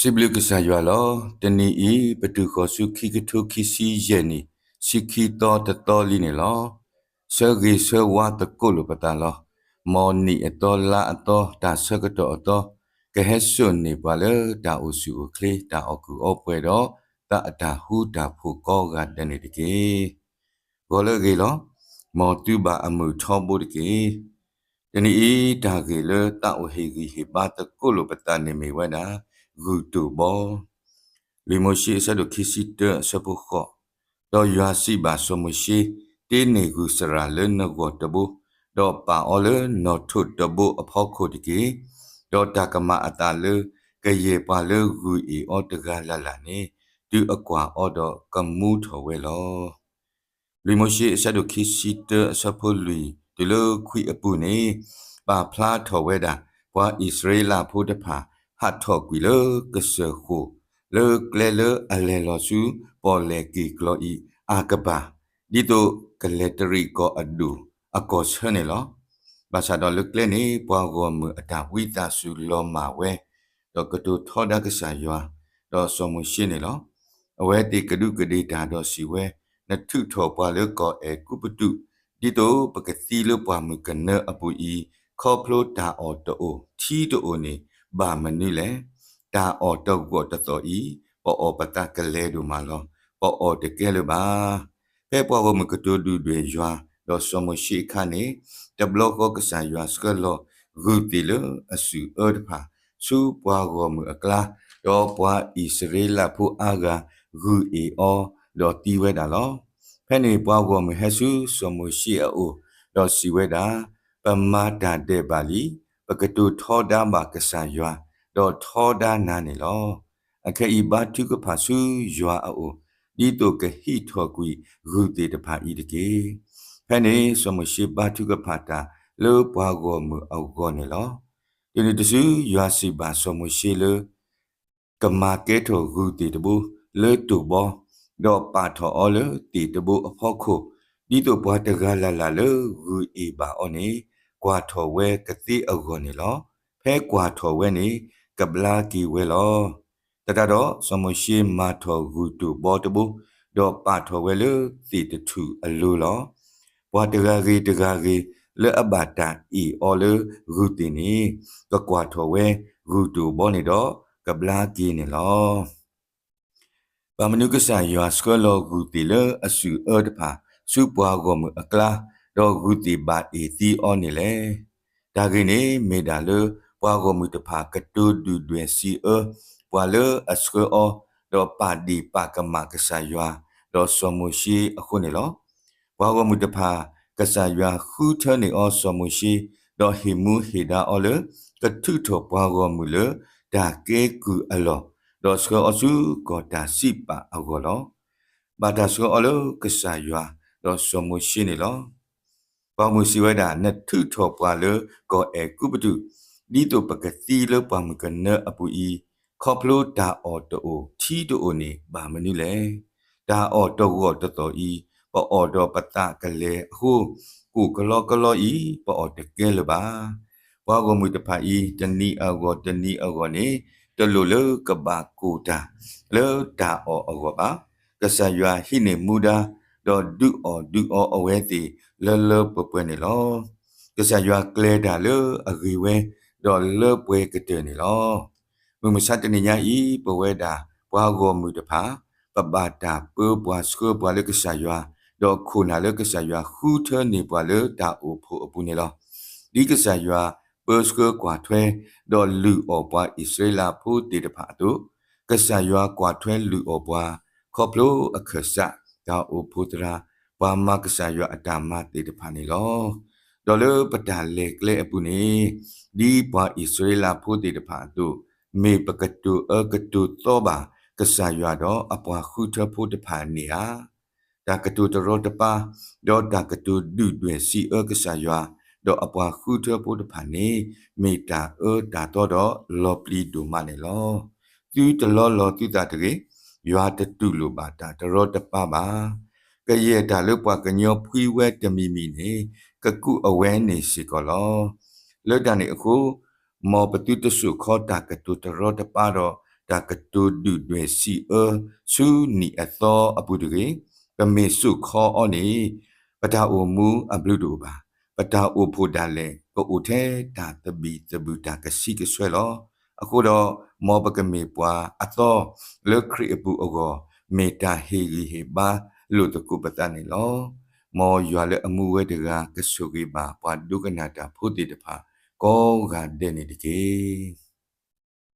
စံးဘျုးကစၢ်ယွၤလီၤ. တနံၤအံၤ ပတုၤဃီၤဆူခံကထိခံဆံယဲၢ်နံၣ် ဆံခံသီတသီလံန့ၣ်လီၤ. ဆၢဂ့ၤဆၢဝါသကိးလိာ်ပသးလီၤ. မ်နံၣ်အသီလါအသီ တၢ်ဆၢကတီၢ်အသီ ကဟဲစိာ်န့ၢ်ပှၤလၢတၢ်အိၣ်ဆူၣ်အိၣ်ချ့ တၢ်အီၣ်ကုၢ်အီပှဲၤဒီး သးအတၢ်ဃူတၢ်ဖိးကိးဂၤဒဲးန့ၣ်တက့ၢ်. ဂီၤလၢအဂ့ၤလီၤ. မ်သုဘၣ်အမုာ်ထီဘိတက့ၢ်. တနံၤအံၤ တၢ်ဂ့ၢ်လၢသးအိၣ်ဟ့ၣ်ဂံၢ်ဟ့ၣ်ဘါသကိးလိာ်ပသးန့ၣ်မ့ၢ်ဝဲဒၣ် ဂုၢ်တိၢ်ဘီ. လွံၢ်မိၤၡ့အဆၢဒိၣ်ခံဆံတၢ အဆၢဖိဃိး, ဒီးယွၤစံးဘၣ်စီၤမိၤၡ့, တ့န့ၢ်ဂုၢ်စရၣ်လၢနဂီၢ်တဘိ, ဒီးပာ်အီၤလၢနီၣ်ထိးတဘိအဖီခိၣ်တက့ၢ်. ဒီးတၢ်ကမၤအသးလၢ ကယဲၢ်ပှၤလၢဂုၢ်အ့ၣ်အီၤတဂၤလၢ်လၢ်န့ၣ် တုၤအကွၢ်အီၤဒီးကမူထီၣ်ဝဲလီၤ. လွံၢ်မိၤၡ့အဆၢဒိၣ်ခံဆံတၢ အဆၢဖိလွံၢ်တုၤလၢခွံအပူၤန့ၣ် ပာ်ဖျါထီၣ်ဝဲဒၣ် ပှၤအံၣ်စရ့လးဖိတဖၣ် ဟးထီၣ်ကွံာ်လၢကစၢၢ်ဃိၣ် လၢကျဲလၢအလဲၤလီၤဆူ ပီၣ်လဲၣ်က့ၣ်ကျီၤအံၤ အကဘၣ် ဒ်သိးကလဲၤတရံးကီၢ်အဒိၣ်အကီၢ်ဆၢန့ၣ်လီၤ. ဘၣ်ဆၣ်ဒီးလၢကျဲန့ၣ် ပှၤဂီၢ်မုၢ်အတၢ်ဝံသးစူၤလီၤမၢ်ဝဲ, ဒီးကတိၤထီဒါကစၢ်ယွၤ, ဒီးစီၤမိၤၡ့န့ၣ်လီၤ. အဝဲသ့ၣ်ကဒူးကဒ့ၣ်တၢ်ဒီးစံးဝဲ, နထုးထီၣ်ပှၤလၢကီၢ်အဲၤကူပတူး, ဒ်သိးပကသံလၢပှၢ်မုၢ်ကနၢအပူၤအံၤ, ခီဖျိတၢ်အီၣ်တအိၣ်ထံတအိၣ်န့ၣ် ဘၣ်မနုၤလဲၣ်. တၢ်အီၣ်တဂီၢ်တသီၣ်အံၤ, ပအီၣ်ပသးကလဲၤဒိၣ်မးလီၤ. ပအီၣ်တကဲလၢၤဘၣ်. ဖဲပှၤဂီၢ်မုၢ်ကတိၤဒုၣ်ဒွဲၣ်ယွၤ ဒီးစီၤမိၤၡ့အခါန့ၣ်, တဘျီဃီကစၢ်ယွၤဆှၢလီၤဂုၢ်သ့ၣ်လၢအစုၣ်အၢတဖၣ် ဆူပှၤဂီၢ်မုၢ်အကျါ, ဒီးပှၤအံၣ်စရ့လးဖိအါဂၤဂုၢ်အ့ၣ်အီၤ ဒီးသံဝဲဒၣ်လီၤ. ဖဲန့ၣ်ပှၤဂီၢ်မုၢ်ဟဲဆူစီၤမိၤၡ့အအိၣ်, ဒီးစံးဝဲဒၣ်, ပမၤတၢ်ဒဲးဘးလံ. ပကတိၤထီဒါဘၣ်ကစၢ်ယွၤ, ဒီးထီဒါနၤန့ၣ်လီၤ. အခဲအံၤဘါထုကဖၣ်ဆူယွၤအအိၣ်, ဒ်သိးကဟံးထီၣ်ကွံာ်ဂုၢ်သ့ၣ်တဖၣ်အံၤတက့ၢ်. ဖဲန့ၣ်စီၤမိၤၡ့ဘါထုကဖၣ်တၢ်လၢပှၤဂီၢ်မုၢ်အဂီၢ်န့ၣ်လီၤ. တုၤနုၤတစုယွၤစံးဘၣ်စီၤမိၤၡ့လၢ ကမၤကဲထီၣ်ဂုၢ်သ့ၣ်တဘိလၢတိၢ်ဘီ, ဒီးပာ်ထီၣ်အီၤလၢသ့ၣ်တဘိအဖီခိၣ်, ဒ်သိးပှၤတဂၤလၢ်လၢ်လၢဂုၢ်အ့ၣ်ဘၣ်အီၤန့ၣ် ကွၢ်ထီၣ်ဝဲကသ့အဂီၢ်န့ၣ်လီၤ. ဖဲကွၢ်ထီၣ်ဝဲန့ၣ် ကဘျါက့ၤဝဲလီၤ. သတးဒီးစီၤမိၤၡ့မၤထီၣ်ဂုၢ်တိၢ်ဘီတဘိ, ဒီးပာ်ထီၣ်ဝဲလၢသ့ၣ်တထူၣ်အလိၤလီၤ. ပှၤတဂၤဂ့ၤတဂၤဂ့ၤ လၢအဘၣ်တၢ်အ့ၣ်အီၤလၢဂုၢ်သ့ၣ်န့ၣ် ကကွၢ်ထီၣ်ဝဲဂုၢ်တိၢ်ဘီန့ၣ်ဒီး ကဘျါက့ၤန့ၣ်လီၤ. ဘၣ်မနုၤကစၢ်ယွၤဆှၢလီၤဂုၢ်သ့ၣ်လၢအစုၣ်အၢတဖၣ် ဆူပှၤဂီၢ်မုၢ်အကျါ, ဒီးဂုၢ်သ့ၣ်ဘၣ်အ့ၣ်သံအီၤန့ၣ်လဲၣ်. တၢ်ဂ့ၢ်န့ၣ်မ့ၢ်ဒၣ်လၢ ပှၤဂီၢ်မုၢ်တဖၣ်ကတိၤဒုၣ်ဒွဲၣ်စံးအၢ ပှၤလၢအဆှၢအီၤ, ဒီးပာ်ဒ့ၣ်ပာ်ကမၣ်ကစၢ်ယွၤ ဒီးစီၤမိၤၡ့အဃိန့ၣ်လီၤ. ပှၤဂီၢ်မုၢ်တဖၣ် ကစၢ်ယွၤဃုထၢန့ၢ်အီၤစီၤမိၤၡ့, ဒီးဟ့ၣ်မူဟ့ၣ်ဒါအီၤလၢ ကထုးထီၣ်ပှၤဂီၢ်မုၢ်လၢတၢ်ကဲကုၢ်အလီၢ်, ဒီးဆှၢအီၤဆူကီၢ်တၢ်စံးပာ်အဂီၢ်လီၤ. ဘၣ်တၢ်ဆှၢအီၤလၢကစၢ်ယွၤ ဒီးစီၤမိၤၡ့န့ၣ်လီၤ. ပှၤဂီၢ်မုၢ်စံးဝဲဒၣ်, နထုးထီၣ်ပှၤလၢကီၢ်အဲၤကူပတူး, ဒ်သိးပကသံလၢပှၢ်မုၢ်ကနၢအပူၤအံၤ, ခီဖျိတၢ်အီၣ်တအိၣ်ထံတအိၣ်န့ၣ် ဘၣ်မနုၤလဲၣ်. တၢ်အီၣ်တဂီၢ်တသီၣ်အံၤ, ပအီၣ်ဒီးပသးကလဲၤအဃိ, ကိၣ်ကလီကလီအံၤ ပအီၣ်တကဲလၢၤဘၣ်. ပှၤဂီၢ်မုၢ်တဖၣ်အံၤ တနံၤအဂီၢ်တနံၤအဂီၢ်န့ၣ် တလိၣ်လၢကဘၣ်ကိၢ်တၢ်လၢတၢ်အီၣ်အဂီၢ်ဘၣ်. ကစၢ်ယွၤဟံးန့ၢ်မူဒါ ဒီးဒုးအီၣ်ဒုးအီအဝဲသ့ၣ်လၢလၢပှဲၤပှဲၤန့ၣ်လီၤ. ကစၢ်ယွၤကျဲၤတၢ်လၢအဂ့ၤဝဲ ဒီးလၢပှဲၤကတၢၢ်န့ၣ်လီၤ. မုၢ်မဆါတနံၤညါအံၤ ပဝဲဒၣ်ပှၤဂီၢ်မုၢ်တဖၣ် ပဘၣ်တၢ်ပၢပှၤဆှၢပှၤလၢကစၢ်ယွၤ, ဒီးခိၣ်နၢ်လၢကစၢ်ယွၤဃုထၢန့ၢ်ပှၤလၢတၢ်အိၣ်ဖှိၣ်အပူၤန့ၣ်လီၤ. ဒ်ကစၢ်ယွၤပၢဆှၢကွၢ်ထွဲ ဒီးလုၢ်အီၣ်ပှၤအံၣ်စရ့လးဖိသ့ၣ်တဖၣ်အသိး, ကစၢ်ယွၤကွၢ်ထွဲလုၢ်အီၣ်ပှၤ ခီဖျိအခၢၣ်စး တၢ်အိၣ်ဖှိၣ်သရၣ် ပှၤမၤကစၢ်ယွၤအတၢ်မၤသ့ၣ်တဖၣ်န့ၣ်လီၤ. ဒီးလၢပတၢ်လဲၤကျဲအပူၤန့ၣ်, ဒ်ပှၤအံၣ်စရ့လးဖိသ့ၣ်တဖၣ်အသိး, မ့ၢ်ပကတိၤအၢကတိၤသီဘၣ်ကစၢ်ယွၤဒီးအပှၤဃုထၢဖိတဖၣ်န့ၣ်ဧါ. တၢ်ကတိၤတရီတပါ ဒီးတၢ်ကတိၤဒုၣ်ဒွဲၣ်စံးအၢကစၢ်ယွၤ ဒီးအပှၤဃုထၢဖိတဖၣ်န့ၣ် မ့ၢ်တၢ်အၢတၢ်သီဒီးလီၤပျံၤဒိၣ်မးန့ၣ်လီၤ. သုတလီလီၤသုသးတဂ့ၤ, ယွၤတတူၢ်လိာ်ဘၣ်တၢ်တရီတပါဘၣ်. ကယဲၢ်တၢ်လၢပှၤကညီဖှံဝဲတမံၤမံၤန့ၣ် ကကူးအဝဲန့ၣ်စ့ၢ်ကီးလီၤ. လၢတၢ်န့ၣ်အဃိ, မ်ပသုတစိာ်ခီတၢ်ကတိၤတရီတပါဒီး တၢ်ကတိၤဒုၣ်ဒွဲၣ်စံးအၢဆူနံၣ်အသီအပူၤတဂ့ၤ. ပမ့ၢ်စိာ်ခီအီၤန့ၣ် ပတၢ်အိၣ်မူအဘျုးတအိၣ်ဘၣ်. ပတၢ်အိၣ်ဖှိၣ်ဒၣ်လဲာ် ကအိၣ်ထဲတၢ်သဘံၣ်သဘုၣ်တၢ်ကဆံးကဆွဲလီၤ. အဃိဒီး မ်ပကမ့ၢ်ပှၤအသီလၢခရံာ်အပူၤအဂီၢ် မ့ၢ်တၢ်ဟ့ၣ်ဂံၢ်ဟ့ၣ်ဘါလိာ်သကိးပသးန့ၣ်လီၤ. မ်ယွၤလၢအမူဝဲတဂၤကဆိၣ်ဂ့ၤဘၣ်ပှၤဒိကနၣ်တၢ်ဖိသ့ၣ်တဖၣ်ကိးဂၤဒဲးန့ၣ်တက့ၢ်.